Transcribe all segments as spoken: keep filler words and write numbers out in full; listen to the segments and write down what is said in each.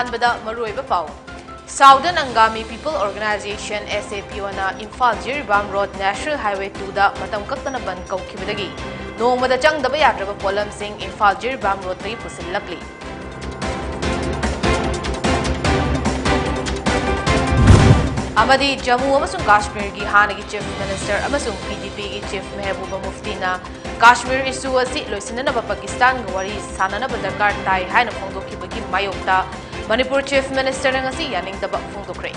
ꯑꯍꯥꯟꯕꯗ ꯃꯔꯨꯑꯣꯏꯕ ꯄꯥꯎ꯫ Southern Angami People Organization, S A P O, ꯅ Imphal Jiribam road National Highway two ꯗ ꯃꯇꯝ ꯀꯛꯇꯅ ꯕꯟ ꯀꯧꯈꯤꯕꯗꯒꯤ ꯅꯣꯡꯃꯗ ꯆꯪꯗꯕ ꯌꯥꯗ꯭ꯔꯕ ꯄꯣꯠꯂꯝꯁꯤꯡ ꯏꯝꯐꯥꯜ ꯖꯤꯔꯤꯕꯥꯝ ꯔꯣꯗꯇꯒꯤ ꯄꯨꯁꯤꯜꯂꯛꯂꯤ꯫ ꯑꯃꯗꯤ ꯖꯝꯃꯨ ꯑꯃꯁꯨꯡ ꯀꯥꯁꯃꯤꯔꯒꯤ ꯍꯥꯟꯅꯒꯤ Chief Minister ꯑꯃꯁꯨꯡ P D P ꯒꯤ Chief ꯃꯦꯍꯕꯨꯕ ꯃꯨꯐꯇꯤꯅ ꯀꯥꯁꯃꯤꯔ issue ꯑꯁꯤ ꯂꯣꯏꯁꯤꯟꯅꯅꯕ ꯄꯥꯀꯤꯁꯇꯥꯟꯒ ꯋꯥꯔꯤ ꯁꯥꯟꯅꯅꯕ ꯗꯔꯀꯥꯔ ꯇꯥꯏ ꯍꯥꯏꯅ ꯐꯣꯡꯗꯣꯛꯈꯤꯕꯒꯤ ꯃꯥꯌꯣꯛꯇ ꯃꯅꯤꯄꯨꯔ Chief Minister ꯅ ꯉꯁꯤ ꯌꯥꯅꯤꯡꯗꯕ ꯐꯣꯡꯗꯣꯛꯈ꯭ꯔꯦ꯫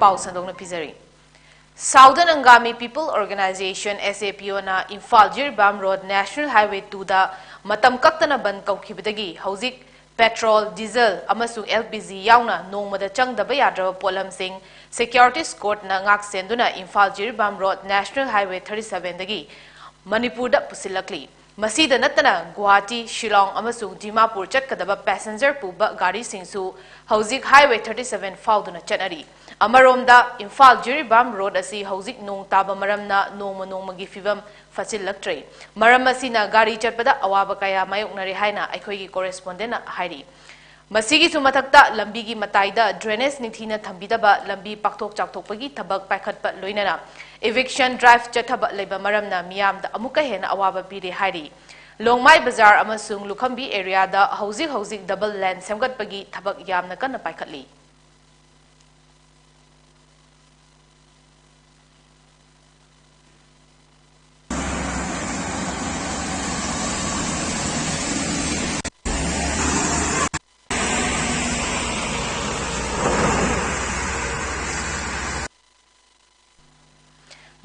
ꯄꯥꯎ ꯁꯟꯗꯣꯛꯅ ꯄꯤꯖꯔꯤ꯫ Southern Angami People Organization, S A P O, ꯅ Imphal Jiribam road National Highway two ꯗ ꯃꯇꯝ ꯀꯛꯇꯅ ꯕꯟ ꯀꯧꯈꯤꯕꯗꯒꯤ ꯍꯧꯖꯤꯛ petrol, diesel ꯑꯃꯁꯨꯡ L P G ꯌꯥꯎꯅ ꯅꯣꯡꯃꯗ ꯆꯪꯗꯕ ꯌꯥꯗ꯭ꯔꯕ ꯄꯣꯠꯂꯝꯁꯤꯡ securities court ꯅ ꯉꯥꯛ ꯁꯦꯟꯗꯨꯅ Imphal Jiribam road National Highway thirty seven ꯗꯒꯤ ꯃꯅꯤꯄꯨꯔꯗ ꯄꯨꯁꯤꯜꯂꯛꯂꯤ꯫ ꯃꯁꯤꯗ ꯅꯠꯇꯅ ꯒꯨꯋꯥꯍꯥꯇꯤ, ꯁꯤꯂꯣꯡ ꯑꯃꯁꯨꯡ ꯗꯤꯃꯥꯄꯨꯔ ꯆꯠꯀꯗꯕ passenger ꯄꯨꯕ ꯒꯥꯔꯤꯁꯤꯡꯁꯨ ꯍꯧꯖꯤꯛ Highway thirty seven ꯐꯥꯎꯗꯨꯅ ꯆꯠꯅꯔꯤ꯫ ꯑꯃꯔꯣꯝꯗ ꯏꯝꯐꯥꯜ ꯖꯤꯔꯤꯕꯥꯝ ꯔꯣꯗ ꯑꯁꯤ ꯍꯧꯖꯤꯛ ꯅꯣꯡ ꯇꯥꯕ ꯃꯔꯝꯅ ꯅꯣꯡꯃ ꯅꯣꯡꯃꯒꯤ ꯐꯤꯕꯝ ꯐꯠꯁꯤꯜꯂꯛꯇ꯭ꯔꯦ꯫ ꯃꯔꯝ ꯑꯁꯤꯅ ꯒꯥꯔꯤ ꯆꯠꯄꯗ ꯑꯋꯥꯕ ꯀꯌꯥ ꯃꯥꯌꯣꯛꯅꯔꯦ ꯍꯥꯏꯅ ꯑꯩꯈꯣꯏꯒꯤ correspondent ꯅ ꯍꯥꯏꯔꯤ꯫ ꯃꯁꯤꯒꯤꯁꯨ ꯃꯊꯛꯇ ꯂꯝꯕꯤꯒꯤ ꯃꯇꯥꯏꯗ drainage ꯅꯤꯡꯊꯤꯅ ꯊꯝꯕꯤꯗꯕ, ꯂꯝꯕꯤ ꯄꯥꯛꯊꯣꯛ ꯆꯥꯎꯊꯣꯛꯄꯒꯤ ꯊꯕꯛ ꯄꯥꯏꯈꯠꯄ ꯂꯣꯏꯅꯅ eviction drive ꯆꯠꯊꯕ ꯂꯩꯕ ꯃꯔꯝꯅ ꯃꯤꯌꯥꯝꯗ ꯑꯃꯨꯛꯀ ꯍꯦꯟꯅ ꯑꯋꯥꯕ ꯄꯤꯔꯦ ꯍꯥꯏꯔꯤ꯫ ꯂꯣꯡꯃꯥꯏ ꯕꯖꯥꯔ ꯑꯃꯁꯨꯡ ꯂꯨꯈꯝꯕꯤ area ꯗ ꯍꯧꯖꯤꯛ ꯍꯧꯖꯤꯛ double lane ꯁꯦꯝꯒꯠꯄꯒꯤ ꯊꯕꯛ ꯌꯥꯝꯅ ꯀꯟꯅ ꯄꯥꯏꯈꯠꯂꯤ꯫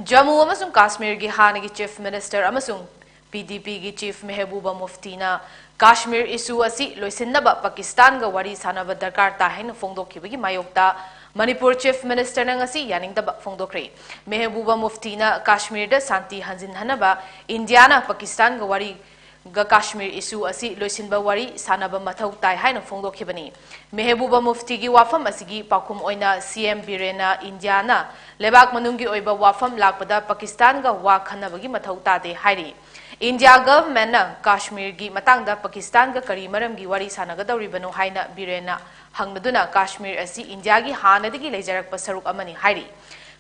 ꯖꯝꯃꯨ ꯑꯃꯁꯨꯡ ꯀꯥꯁꯃꯤꯔꯒꯤ ꯍꯥꯟꯅꯒꯤ Chief Minister ꯑꯃꯁꯨꯡ P D P ꯒꯤ Chief ꯃꯦꯍꯕꯨꯕ ꯃꯨꯐꯇꯤꯅ ꯀꯥꯁꯃꯤꯔ issue ꯑꯁꯤ ꯂꯣꯏꯁꯤꯟꯅꯕ ꯄꯥꯀꯤꯁꯇꯥꯟꯒ ꯋꯥꯔꯤ ꯁꯥꯟꯅꯕ ꯗꯔꯀꯥꯔ ꯇꯥꯏ ꯍꯥꯏꯅ ꯐꯣꯡꯗꯣꯛꯈꯤꯕꯒꯤ ꯃꯥꯌꯣꯛꯇ ꯃꯅꯤꯄꯨꯔ Chief Minister ꯅ ꯉꯁꯤ ꯌꯥꯅꯤꯡꯗꯕ ꯐꯣꯡꯗꯣꯛꯈ꯭ꯔꯦ꯫ ꯃꯦꯍꯕꯨꯕ ꯃꯨꯐꯇꯤꯅ ꯀꯥꯁꯃꯤꯔꯗ ꯁꯥꯟꯇꯤ ꯍꯟꯖꯤꯟꯍꯟꯅꯕ ꯏꯟꯗꯤꯌꯥꯅ ꯄꯥꯀꯤꯁꯇꯥꯟꯒ ꯋꯥꯔꯤ ꯒ ꯀꯥꯁꯃꯤꯔ issue ꯑꯁꯤ ꯂꯣꯏꯁꯤꯟꯕ ꯋꯥꯔꯤ ꯁꯥꯟꯅꯕ ꯃꯊꯧ ꯇꯥꯏ ꯍꯥꯏꯅ ꯐꯣꯡꯗꯣꯛꯈꯤꯕꯅꯤ꯫ ꯃꯦꯍꯕꯨꯕ ꯃꯨꯐꯇꯤꯒꯤ ꯋꯥꯐꯝ ꯑꯁꯤꯒꯤ ꯄꯥꯎꯈꯨꯝ ꯑꯣꯏꯅ C M ꯕꯤꯔꯦꯟꯅ ꯏꯟꯗꯤꯌꯥꯅ ꯂꯩꯕꯥꯛ ꯃꯅꯨꯡꯒꯤ ꯑꯣꯏꯕ ꯋꯥꯐꯝ ꯂꯥꯛꯄꯗ ꯄꯥꯀꯤꯁꯇꯥꯟꯒ ꯋꯥ ꯈꯟꯅꯕꯒꯤ ꯃꯊꯧ ꯇꯥꯗꯦ ꯍꯥꯏꯔꯤ꯫ ꯏꯟꯗꯤꯌꯥ ꯒꯚꯔꯟꯃꯦꯟꯠꯅ ꯀꯥꯁꯃꯤꯔꯒꯤ ꯃꯇꯥꯡꯗ ꯄꯥꯀꯤꯁꯇꯥꯟꯒ ꯀꯔꯤ ꯃꯔꯝꯒꯤ ꯋꯥꯔꯤ ꯁꯥꯟꯅꯒꯗꯧꯔꯤꯕꯅꯣ ꯍꯥꯏꯅ ꯕꯤꯔꯦꯟꯅ ꯍꯪꯂꯗꯨꯅ, ꯀꯥꯁꯃꯤꯔ ꯑꯁꯤ ꯏꯟꯗꯤꯌꯥꯒꯤ ꯍꯥꯟꯅꯗꯒꯤ ꯂꯩꯖꯔꯛꯄ ꯁꯔꯨꯛ ꯑꯃꯅꯤ ꯍꯥꯏꯔꯤ꯫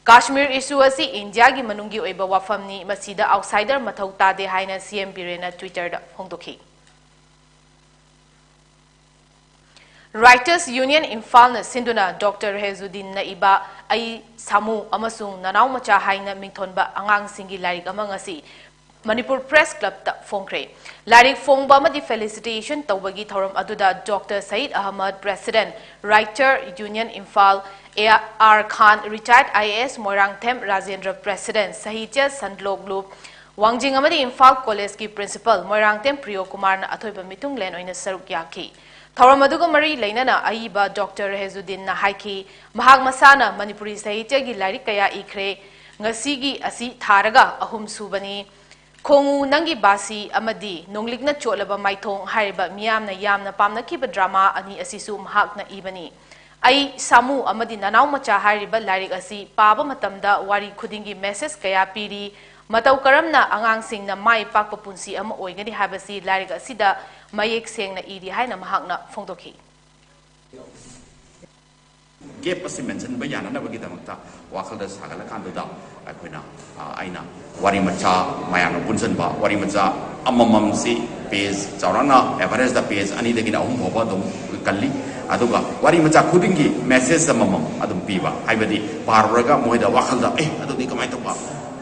ꯀꯥꯁꯃꯤꯔ ꯏꯁꯨ ꯑꯁꯤ ꯏꯟꯗꯤꯌꯥꯒꯤ ꯃꯅꯨꯡꯒꯤ ꯑꯣꯏꯕ ꯋꯥꯐꯝꯅꯤ, ꯃꯁꯤꯗ ꯑꯥꯎꯠꯁꯥꯏꯗꯔ ꯃꯊꯧ ꯇꯥꯗꯦ ꯍꯥꯏꯅ ꯁꯤ ꯑꯦꯝ ꯕꯤꯔꯦꯟꯅ ꯇ꯭ꯋꯤꯇꯔꯗ ꯐꯣꯡꯗꯣꯛꯈꯤ꯫ ꯔꯥꯏꯇꯔꯁ ꯌꯨꯅꯤꯌꯟ ꯏꯝꯐꯥꯜꯅ ꯁꯤꯟꯗꯨꯅ ꯗꯣꯛꯇꯔ ꯔꯍꯦꯖꯨꯗꯤꯟꯅ ꯏꯕ ꯑꯩ ꯁꯥꯃꯨ ꯑꯃꯁꯨꯡ ꯅꯅꯥꯎ ꯃꯆꯥ ꯍꯥꯏꯅ ꯃꯤꯡꯊꯣꯟꯕ ꯑꯉꯥꯡꯁꯤꯡꯒꯤ ꯂꯥꯏꯔꯤꯛ ꯑꯃ ꯉꯁꯤ ꯃꯅꯤꯄꯨꯔ ꯄ꯭ꯔꯦꯁ ꯀ꯭ꯂꯕꯇ ꯐꯣꯡꯈ꯭ꯔꯦ꯫ ꯂꯥꯏꯔꯤꯛ ꯐꯣꯡꯕ ꯑꯃꯗꯤ ꯐꯦꯂꯤꯁꯤꯇꯦꯁꯟ ꯇꯧꯕꯒꯤ ꯊꯧꯔꯝ ꯑꯗꯨꯗ doctor Shahid Ahmad, president, writer union Imphal, A R Khan, retired I A S Moirangthem Rajendra, president, Sahitya ꯁꯟꯗ꯭ꯂꯣꯛꯂꯨꯞ ꯋꯥꯡꯖꯤꯡ ꯑꯃꯗꯤ ꯏꯝꯐꯥꯜ ꯀꯣꯂꯦꯖꯀꯤ ꯄ꯭ꯔꯤꯟꯁꯤꯄꯜ ꯃꯣꯏꯔꯥꯡꯊꯦꯝ ꯄ꯭ꯔꯤꯌꯣ ꯀꯨꯃꯥꯔꯅ ꯑꯊꯣꯏꯕ ꯃꯤꯊꯨꯡꯂꯦꯟ ꯑꯣꯏꯅ ꯁꯔꯨꯛ ꯌꯥꯈꯤ꯫ ꯊꯧꯔꯝ ꯑꯗꯨꯒ ꯃꯔꯤ ꯂꯩꯅꯅ ꯑꯏꯕ ꯗꯣꯛꯇꯔ ꯔꯍꯦꯖꯨꯗꯤꯟꯅ ꯍꯥꯏꯈꯤ, ꯃꯍꯥꯛ ꯃꯁꯥꯅ ꯃꯅꯤꯄꯨꯔꯤ ꯁꯥꯍꯤꯇ꯭ꯌꯒꯤ ꯂꯥꯏꯔꯤꯛ ꯀꯌꯥ ꯏꯈ꯭ꯔꯦ꯫ ꯉꯁꯤꯒꯤ ꯑꯁꯤ ꯊꯥꯔꯒ ꯑꯍꯨꯝ ꯁꯨꯕꯅꯤ꯫ ꯈꯣꯡꯉꯨ ꯅꯪꯒꯤ ꯕꯥꯁꯤ ꯑꯃꯗꯤ ꯅꯣꯡꯂꯤꯛꯅ ꯆꯣꯠꯂꯕ ꯃꯥꯏꯊꯣꯡ ꯍꯥꯏꯔꯤꯕ ꯃꯤꯌꯥꯝꯅ ꯌꯥꯝꯅ ꯄꯥꯝꯅꯈꯤꯕ ꯗ꯭ꯔꯃꯥ ꯑꯅꯤ ꯑꯁꯤꯁꯨ ꯃꯍꯥꯛꯅ ꯏꯕꯅꯤ꯫ ꯑꯩ ꯁꯥꯃꯨ ꯑꯃꯗꯤ ꯅꯅꯥꯎ ꯃꯆꯥ ꯍꯥꯏꯔꯤꯕ ꯂꯥꯏꯔꯤꯛ ꯑꯁꯤ ꯄꯥꯕ ꯃꯇꯝꯗ ꯋꯥꯔꯤ ꯈꯨꯗꯤꯡꯒꯤ ꯃꯦꯁꯦꯖ ꯀꯌꯥ ꯄꯤꯔꯤ꯫ ꯃꯇꯧ ꯀꯔꯝꯅ ꯑꯉꯥꯡꯁꯤꯡꯅ ꯃꯥꯏ ꯄꯥꯛꯄ ꯄꯨꯟꯁꯤ ꯑꯃ ꯑꯣꯏꯒꯅꯤ ꯍꯥꯏꯕꯁꯤ ꯂꯥꯏꯔꯤꯛ ꯑꯁꯤꯗ ꯃꯌꯦꯛ ꯁꯦꯡꯅ ꯏꯔꯤ ꯍꯥꯏꯅ ꯃꯍꯥꯛꯅ ꯐꯣꯡꯗꯣꯛꯈꯤ꯫ ꯒꯦꯞ ꯑꯁꯤ ꯃꯦꯟꯁꯤꯟꯕ ꯌꯥꯅꯅꯕꯒꯤꯗꯃꯛꯇ ꯋꯥꯈꯜꯗ ꯁꯥꯒꯠꯂꯀꯥꯟꯗꯨꯗ ꯑꯩꯈꯣꯏꯅ, ꯑ, ꯑꯩꯅ ꯋꯥꯔꯤ ꯃꯆꯥ ꯃꯌꯥꯝꯅ ꯄꯨꯟꯁꯤꯟꯕ, ꯋꯥꯔꯤ ꯃꯆꯥ ꯑꯃꯃꯝꯁꯤ ꯄꯦꯖ ꯆꯥꯎꯔꯥꯛꯅ ꯑꯦꯚꯔꯦꯖꯇ ꯄꯦꯖ ꯑꯅꯤꯗꯒꯤꯅ ꯑꯍꯨꯝ ꯐꯥꯎꯕ ꯑꯗꯨꯝ ꯀꯜꯂꯤ꯫ ꯑꯗꯨꯒ ꯋꯥꯔꯤ ꯃꯆꯥ ꯈꯨꯗꯤꯡꯒꯤ ꯃꯦꯁꯦꯖ ꯑꯃꯃꯝ ꯑꯗꯨꯝ ꯄꯤꯕ, ꯍꯥꯏꯕꯗꯤ ꯄꯥꯔꯨꯔꯒ ꯃꯣꯏꯗ ꯋꯥꯈꯜꯗ, "ꯑꯦ, ꯑꯗꯨꯗꯤ ꯀꯃꯥꯏꯅ ꯇꯧꯕ?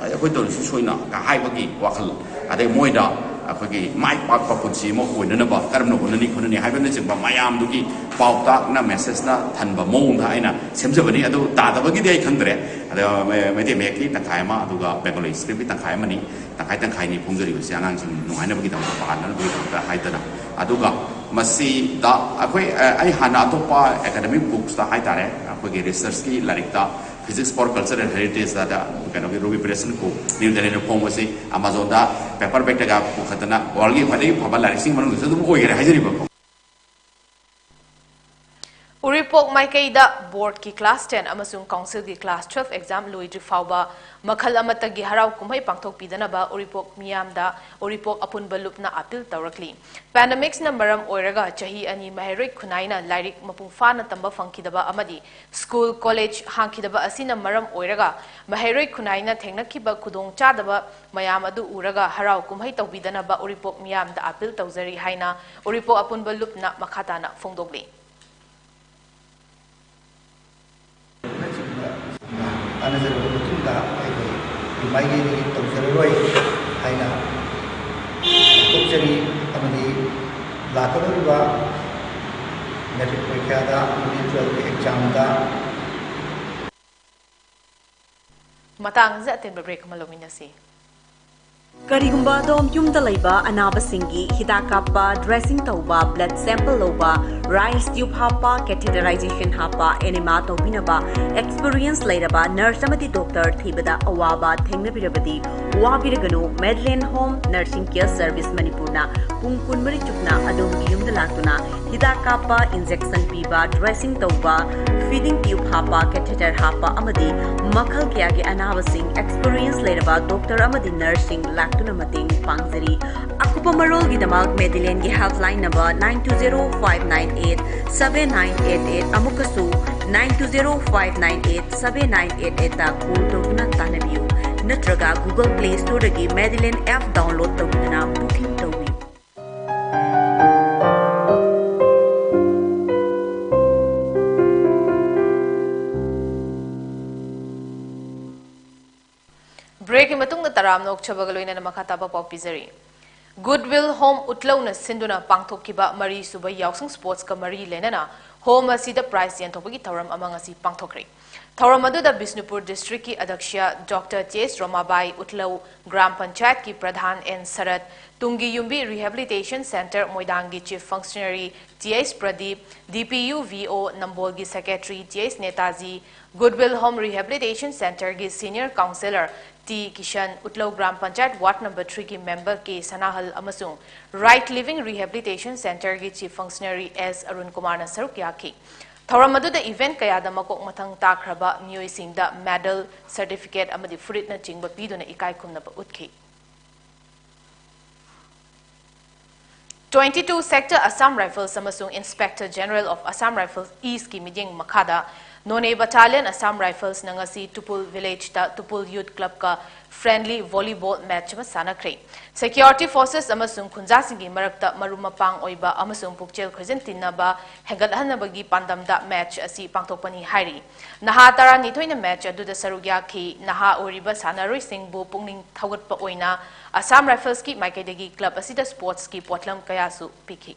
ꯑꯦ, ꯑꯩꯈꯣꯏ ꯇꯧꯔꯤꯁꯤ ꯁꯣꯏꯅ" ꯀ ꯍꯥꯏꯕꯒꯤ ꯋꯥꯈꯜ, ꯑꯗꯩ ꯃꯣꯏꯗ ꯑꯩꯈꯣꯏꯒꯤ ꯃꯥꯏ ꯄꯥꯛꯄ ꯄꯨꯟꯁꯤ ꯑꯃ ꯑꯣꯏꯅꯅꯕ ꯀꯔꯝꯅ ꯍꯣꯠꯅꯅꯤ ꯈꯣꯠꯅꯅꯤ ꯍꯥꯏꯕꯅꯆꯤꯡꯕ ꯃꯌꯥꯝꯗꯨꯒꯤ ꯄꯥꯎꯇꯥꯛꯅ, ꯃꯦꯁꯦꯖꯅ ꯊꯟꯕ ꯃꯑꯣꯡꯗ ꯑꯩꯅ ꯁꯦꯝꯖꯕꯅꯤ꯫ ꯑꯗꯨ ꯇꯥꯗꯕꯒꯤꯗꯤ ꯑꯩ ꯈꯪꯗ꯭ꯔꯦ꯫ ꯑꯗ ꯃꯩ-, ꯃꯩꯇꯩ ꯃꯌꯦꯛꯀꯤ ꯇꯪꯈꯥꯏ ꯑꯃ, ꯑꯗꯨꯒ ꯕꯦꯡꯒꯣꯂꯤ ꯁ꯭ꯀ꯭ꯔꯤꯞꯀꯤ ꯇꯪꯈꯥꯏ ꯑꯃꯅꯤ꯫ ꯇꯪꯈꯥꯏ ꯇꯪꯈꯥꯏꯅꯤ ꯐꯣꯡꯖꯔꯤꯕꯁꯤ, ꯑꯉꯥꯡꯁꯤꯡ ꯅꯨꯡꯉꯥꯏꯅꯕꯒꯤꯗꯃꯛꯇ, ꯄꯥꯍꯟꯅꯕꯒꯤꯗꯃꯛꯇ ꯍꯥꯏꯗꯅ꯫ ꯑꯗꯨꯒ ꯃꯁꯤꯗ ꯑꯩꯈꯣꯏ, ꯑ, ꯑꯩ ꯍꯥꯟꯅ ꯑꯇꯣꯞꯄ ꯑꯦꯀꯥꯗꯃꯤꯛ ꯕꯨꯛꯁꯇ ꯍꯥꯏꯇꯥꯔꯦ, ꯑꯩꯈꯣꯏꯒꯤ ꯔꯤꯁꯔꯁꯀꯤ ꯂꯥꯏꯔꯤꯛꯇ, Physics for Cultural Heritage ꯍꯥꯏꯗꯅ ꯀꯩꯅꯣꯒꯤ ꯔꯨꯕꯤ ꯄ꯭ꯔꯦꯁꯅ ꯀꯣ ꯅ꯭ꯌꯨ ꯗꯦꯜꯂꯤꯗ ꯐꯣꯡꯕꯁꯤ ꯑꯦꯃꯥꯖꯣꯟꯗ ꯄꯦꯄꯔ ꯕꯦꯛꯇꯒ ꯄꯨꯈꯠꯇꯅ ꯋꯥꯔꯜꯒꯤ ꯈ꯭ꯋꯥꯏꯗꯒꯤ ꯐꯕ ꯂꯥꯏꯔꯤꯛꯁꯤꯡ ꯃꯅꯨꯡꯗꯁꯨ ꯑꯗꯨꯝ ꯑꯣꯏꯈꯔꯦ ꯍꯥꯏꯖꯔꯤꯕꯀꯣ꯫ ꯎꯔꯤꯄꯣꯛ ꯎꯔꯤꯄꯣꯛ ꯃꯥꯏꯀꯩꯗ ꯕꯣꯔꯗꯀꯤ ꯀ꯭ꯂꯥꯁ ꯇꯦꯟ ꯑꯃꯁꯨꯡ ꯀꯥꯎꯟꯁꯤꯜꯒꯤ ꯀ꯭ꯂꯥꯁ ꯇꯨꯋꯦꯜꯐ ꯑꯦꯛꯖꯥꯝ ꯂꯣꯏꯗ꯭ꯔꯤ ꯐꯥꯎꯕ ꯃꯈꯜ ꯑꯃꯠꯇꯒꯤ ꯍꯔꯥꯎ ꯀꯨꯝꯍꯩ ꯄꯥꯡꯊꯣꯛꯄꯤꯗꯅꯕ ꯎꯔꯤꯄꯣꯛ ꯃꯤꯌꯥꯝꯗ ꯎꯔꯤꯄꯣꯛ ꯑꯄꯨꯟꯕ ꯂꯨꯞꯅ ꯑꯥꯄꯤꯜ ꯇꯧꯔꯛꯂꯤ꯫ ꯄꯦꯟꯗꯦꯃꯤꯛꯁꯅ ꯃꯔꯝ ꯑꯣꯏꯔꯒ ꯆꯍꯤ ꯑꯅꯤ ꯃꯍꯩꯔꯣꯏ ꯈꯨꯟꯅꯥꯏꯅ ꯂꯥꯏꯔꯤꯛ ꯃꯄꯨꯡ ꯐꯥꯅ ꯇꯝꯕ ꯐꯪꯈꯤꯗꯕ ꯑꯃꯗꯤ ꯁ꯭ꯀꯨꯜ, ꯀꯣꯂꯦꯖ ꯍꯥꯡꯈꯤꯗꯕ ꯑꯁꯤꯅ ꯃꯔꯝ ꯑꯣꯏꯔꯒ ꯃꯍꯩꯔꯣꯏ ꯈꯨꯟꯅꯥꯏꯅ ꯊꯦꯡꯅꯈꯤꯕ ꯈꯨꯗꯣꯡꯆꯥꯗꯕ ꯃꯌꯥꯝ ꯑꯗꯨ ꯎꯔꯒ ꯍꯔꯥꯎ ꯀꯨꯝꯍꯩ ꯇꯧꯕꯤꯗꯅꯕ ꯎꯔꯤꯄꯣꯛ ꯃꯤꯌꯥꯝꯗ ꯑꯥꯄꯤꯜ ꯇꯧꯖꯔꯤ ꯍꯥꯏꯅ ꯎꯔꯤꯄꯣꯛ ꯑꯄꯨꯟꯕ ꯂꯨꯞꯅ ꯃꯈꯥ ꯇꯥꯅ ꯐꯣꯡꯗꯣꯛꯂꯤ꯫ ꯇꯥꯟꯅꯖꯔꯕ ꯃꯇꯨꯡꯗ ꯑꯩꯈꯣꯏ ꯃꯥꯏꯀꯩꯗꯒꯤ ꯇꯧꯖꯔꯔꯣꯏ ꯍꯥꯏꯅ ꯍꯥꯏꯗꯣꯛꯆꯔꯤ꯫ ꯑꯃꯗꯤ ꯂꯥꯛꯀꯗꯧꯔꯤꯕ ꯃꯦꯇ꯭ꯔꯤꯛ ꯄꯔꯤꯈ꯭ꯌꯥꯗ ꯑꯃꯗꯤ ꯇꯨꯋꯦꯜꯐꯀꯤ ꯑꯦꯛꯖꯥꯝꯗ ꯃꯇꯥꯡꯁꯤꯗ ꯑꯇꯦꯟꯕ ꯕ꯭ꯔꯦꯛ ꯑꯃ ꯂꯧꯃꯤꯟꯅꯁꯤ꯫ ꯀꯔꯤꯒꯨꯝꯕ ꯑꯗꯣꯝ ꯌꯨꯝꯗ ꯂꯩꯕ ꯑꯅꯥꯕꯁꯤꯡꯒꯤ ꯍꯤꯗꯥꯛ ꯀꯥꯞꯄ, ꯗ꯭ꯔꯦꯁꯤꯡ ꯇꯧꯕ, ꯕ꯭ꯂꯗ ꯁꯦꯝꯄꯜ ꯂꯧꯕ, ꯔꯥꯏꯁ ꯇ꯭ꯌꯨꯕ ꯍꯥꯞꯄ, ꯀꯦꯊꯦꯇꯔꯥꯏꯖꯦꯁꯟ ꯍꯥꯞꯄ, ꯑꯦꯅꯦꯃꯥ ꯇꯧꯕꯤꯅꯕ ꯑꯦꯛꯁꯄꯤꯔꯤꯌꯦꯟꯁ ꯂꯩꯔꯕ ꯅꯔꯁ ꯑꯃꯗꯤ ꯗꯣꯛꯇꯔ ꯊꯤꯕꯗ ꯑꯋꯥꯕ ꯊꯦꯡꯅꯕꯤꯔꯕꯗꯤ ꯋꯥꯕꯤꯔꯒꯅꯨ꯫ ꯃꯦꯗꯂꯦꯟ ꯍꯣꯝ ꯅꯔꯁꯤꯡ ꯀꯦꯌꯔ ꯁꯔꯚꯤꯁ ꯃꯅꯤꯄꯨꯔꯅ ꯄꯨꯡ ꯀꯨꯟꯃꯔꯤ ꯆꯨꯞꯅ ꯑꯗꯣꯝꯒꯤ ꯌꯨꯝꯗ ꯂꯥꯛꯇꯨꯅ ꯍꯤꯗꯥꯛ ꯀꯥꯞꯄ, ꯏꯟꯖꯦꯛꯁꯟ ꯄꯤꯕ, ꯗ꯭ꯔꯦꯁꯤꯡ ꯇꯧꯕ, ꯐꯤꯗꯤꯡ ꯇ꯭ꯌꯨꯕ ꯍꯥꯞꯄ, ꯀꯦꯊꯦꯇꯔ ꯍꯥꯞꯄ ꯑꯃꯗꯤ ꯃꯈꯜ ꯀꯌꯥꯒꯤ ꯑꯅꯥꯕꯁꯤꯡ ꯑꯦꯛꯁꯄꯤꯔꯤꯌꯦꯟꯁ ꯂꯩꯔꯕ ꯗꯣꯛꯇꯔ ꯑꯃꯗꯤ ꯅꯔꯁꯁꯤꯡ ꯂꯥꯛꯇꯨꯅ ꯃꯇꯦꯡ ꯄꯥꯡꯖꯔꯤ꯫ ꯑꯀꯨꯞꯄ ꯃꯔꯣꯜꯒꯤꯗꯃꯛ ꯃꯦꯗꯂꯦꯟꯒꯤ helpline number nine two zero five nine eight seven nine eight eight ꯑꯃꯨꯛꯀꯁꯨ nine two zero five nine eight seven nine eight eight call ꯇꯧꯗꯨꯅ ꯇꯥꯟꯅꯕꯤꯌꯨ, ꯅꯠꯇ꯭ꯔꯒ Google Play Storeꯗꯒꯤ ꯃꯦꯗꯂꯦꯟ ꯑꯦꯞ ꯗꯥꯎꯟꯂꯣꯗ ꯇꯧꯗꯨꯅ ꯕꯨꯀꯤꯡ ꯇꯧꯕꯤꯌꯨ꯫ ꯕ꯭ꯔꯦꯛꯀꯤ ꯃꯇꯨꯡꯗ ꯇꯔꯥꯝꯅ ꯑꯣꯛꯆꯕꯒ ꯂꯣꯏꯅꯅ ꯃꯈꯥ ꯇꯥꯕ ꯄꯥꯎ ꯄꯤꯖꯔꯤ꯫ ꯒꯨꯗꯋꯤꯜ ꯍꯣꯝ ꯎꯠꯂꯧꯅ ꯁꯤꯟꯗꯨꯅ ꯄꯥꯡꯊꯣꯛꯈꯤꯕ ꯃꯔꯤꯁꯨꯕ ꯌꯥꯎꯁꯪ ꯁ꯭ꯄꯣꯔꯠꯁꯀ ꯃꯔꯤ ꯂꯩꯅꯅ ꯍꯣꯝ ꯑꯁꯤꯗ ꯄ꯭ꯔꯥꯏꯖ ꯌꯦꯟꯊꯣꯛꯄꯒꯤ ꯊꯧꯔꯝ ꯑꯃ ꯉꯁꯤ ꯄꯥꯡꯊꯣꯛꯈ꯭ꯔꯦ꯫ ꯊꯧꯔꯝ ꯑꯗꯨꯗ ꯕꯤꯁꯅꯨꯄꯨꯔ ꯗꯤꯁꯇ꯭ꯔꯤꯛꯀꯤ ꯑꯗꯛꯁ꯭ꯌ doctor T S Romabai, Utlou ꯒ꯭ꯔꯥꯝ ꯄꯟꯆꯥꯌꯠꯀꯤ ꯄ꯭ꯔꯙꯥꯟ ꯑꯦꯟ ꯁꯔꯠ, ꯇꯨꯡꯒꯤ ꯌꯨꯝꯕꯤ ꯔꯤꯍꯦꯕꯤꯂꯤꯇꯦꯁꯟ ꯁꯦꯟꯇꯔ ꯃꯣꯏꯗꯥꯡꯒꯤ chief functionary T S Pradip, D P U V O ꯅꯝꯕꯣꯜꯒꯤ secretary T S Netaji, goodwill home rehabilitation ꯁꯦꯟꯇꯔꯒꯤ senior councillor T Kishan, Utlou ꯒ꯭ꯔꯥꯝ ꯄꯟꯆꯥꯌꯠ ꯋꯥꯔꯗ ꯅꯝꯕꯔ ꯊ꯭ꯔꯤꯒꯤ ꯃꯦꯝꯕꯔ ꯀꯦ ꯁꯅꯥꯍꯜ ꯑꯃꯁꯨꯡ ꯔꯥꯏꯠ ꯂꯤꯚꯤꯡ ꯔꯤꯍꯦꯕꯤꯂꯤꯇꯦꯁꯟ ꯁꯦꯟꯇꯔꯒꯤ ꯆꯤꯐ ꯐꯪꯁꯅꯔꯤ ꯑꯦꯁ ꯑꯔꯨꯟ ꯀꯨꯃꯥꯔꯅ ꯁꯔꯨꯛ ꯌꯥꯈꯤ꯫ ꯊꯧꯔꯝ ꯑꯗꯨꯗ event ꯀꯌꯥꯗ ꯃꯀꯣꯛ ꯃꯊꯪ ꯇꯥꯈ꯭ꯔꯕ ꯃꯤꯑꯣꯏꯁꯤꯡꯗ medal, certificate ꯑꯃꯗꯤ ꯐꯨꯔꯤꯠꯅꯆꯤꯡꯕ ꯄꯤꯗꯨꯅ ꯏꯀꯥꯏ ꯈꯨꯝꯅꯕ ꯎꯠꯈꯤ꯫ Twenty two Sector Assam Rifles ꯑꯃꯁꯨꯡ Inspector General of Assam Rifles East ꯀꯤ ꯃꯤꯠꯌꯦꯡ ꯃꯈꯥꯗ ꯅꯣꯅꯦ Battalion Assam Rifles ꯅ ꯉꯁꯤ ꯇꯨꯄꯨꯜ village ꯇ ꯇꯨꯄꯨꯜ Youth Club ꯀ friendly volleyball match ꯑꯃ ꯁꯥꯟꯅꯈ꯭ꯔꯦ꯫ Security forces ꯑꯃꯁꯨꯡ ꯈꯨꯟꯖꯥꯁꯤꯡꯒꯤ ꯃꯔꯛꯇ ꯃꯔꯨꯞ ꯃꯄꯥꯡ ꯑꯣꯏꯕ ꯑꯃꯁꯨꯡ ꯄꯨꯛꯆꯦꯜ ꯈꯣꯏꯖꯟ ꯇꯤꯟꯅꯕ ꯍꯦꯟꯒꯠꯍꯟꯅꯕꯒꯤ ꯄꯥꯟꯗꯝꯗ match ꯑꯁꯤ ꯄꯥꯡꯊꯣꯛꯄꯅꯤ ꯍꯥꯏꯔꯤ꯫ ꯅꯍꯥ ꯇꯔꯥꯅꯤꯊꯣꯏꯅ match ꯑꯗꯨꯗ ꯁꯔꯨꯛ ꯌꯥꯈꯤ꯫ ꯅꯍꯥ ꯑꯣꯏꯔꯤꯕ ꯁꯥꯟꯅꯔꯣꯏꯁꯤꯡꯕꯨ ꯄꯨꯛꯅꯤꯡ ꯊꯧꯒꯠꯄ ꯑꯣꯏꯅ Assam Rifles ꯀꯤ ꯃꯥꯏꯀꯩꯗꯒꯤ club ꯑꯁꯤꯗ sports ꯀꯤ ꯄꯣꯠꯂꯝ ꯀꯌꯥꯁꯨ ꯄꯤꯈꯤ꯫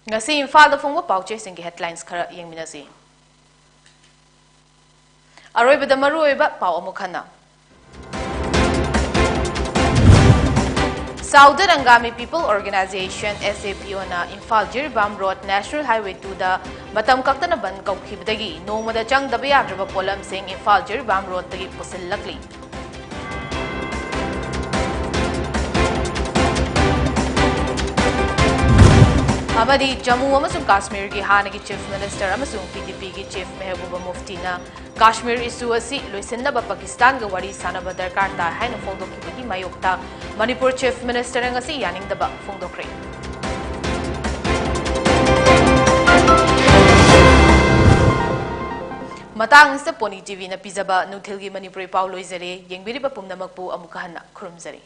ꯉꯁꯤ ꯏꯝꯐꯥꯜꯗ ꯐꯣꯡꯕ ꯄꯥꯎꯆꯦꯁꯤꯡꯒꯤ headlines ꯈꯔ ꯌꯦꯡꯃꯤꯟꯅꯁꯤ꯫ ꯑꯔꯣꯏꯕꯗ ꯃꯔꯨꯑꯣꯏꯕ ꯄꯥꯎ ꯑꯃꯨꯛ ꯍꯟꯅ꯫ Southern Angami People Organization, S A P O ꯅ Imphal Jiribam road National Highway two ꯗ ꯃꯇꯝ ꯀꯛꯇꯅ ꯕꯟ ꯀꯧꯈꯤꯕꯗꯒꯤ ꯅꯣꯡꯃꯗ ꯆꯪꯗꯕ ꯌꯥꯗ꯭ꯔꯕ ꯄꯣꯠꯂꯝꯁꯤꯡ ꯏꯝꯐꯥꯜ ꯖꯤꯔꯤꯕꯥꯝ road ꯇꯒꯤ ꯄꯨꯁꯤꯜꯂꯛꯂꯤ꯫ ꯑꯃꯗꯤ ꯖꯝꯃꯨ ꯑꯃꯁꯨꯡ ꯀꯥꯁꯃꯤꯔꯒꯤ ꯍꯥꯟꯅꯒꯤ Chief Minister ꯑꯃꯁꯨꯡ P D P ꯒꯤ Chief ꯃꯦꯍꯕꯨꯕꯥ ꯃꯨꯐꯇꯤꯅ ꯀꯥꯁꯃꯤꯔ issue ꯑꯁꯤ ꯂꯣꯏꯁꯤꯟꯅꯕ ꯄꯥꯀꯤꯁꯇꯥꯟꯒ ꯋꯥꯔꯤ ꯁꯥꯅꯕ ꯗꯔꯀꯥꯔ ꯇꯥꯏ ꯍꯥꯏꯅ ꯐꯣꯡꯗꯣꯛꯈꯤꯕꯒꯤ ꯃꯥꯌꯣꯛꯇ ꯃꯅꯤꯄꯨꯔ Chief Minister ꯅ ꯉꯁꯤ ꯌꯥꯅꯤꯡꯗꯕ ꯐꯣꯡꯗꯣꯛꯈ꯭ꯔꯦ꯫ ꯃꯇꯥꯡ ꯑꯁꯤꯗ Pony T V ꯅ ꯄꯤꯖꯕ ꯅꯨꯡꯊꯤꯜꯒꯤ ꯃꯅꯤꯄꯨꯔꯤ ꯄꯥꯎ ꯂꯣꯏꯖꯔꯦ꯫ ꯌꯦꯡꯕꯤꯔꯤꯕ ꯄꯨꯝꯅꯃꯛꯄꯨ ꯑꯃꯨꯛꯀ ꯍꯟꯅ ꯈꯨꯔꯨꯝꯖꯔꯤ꯫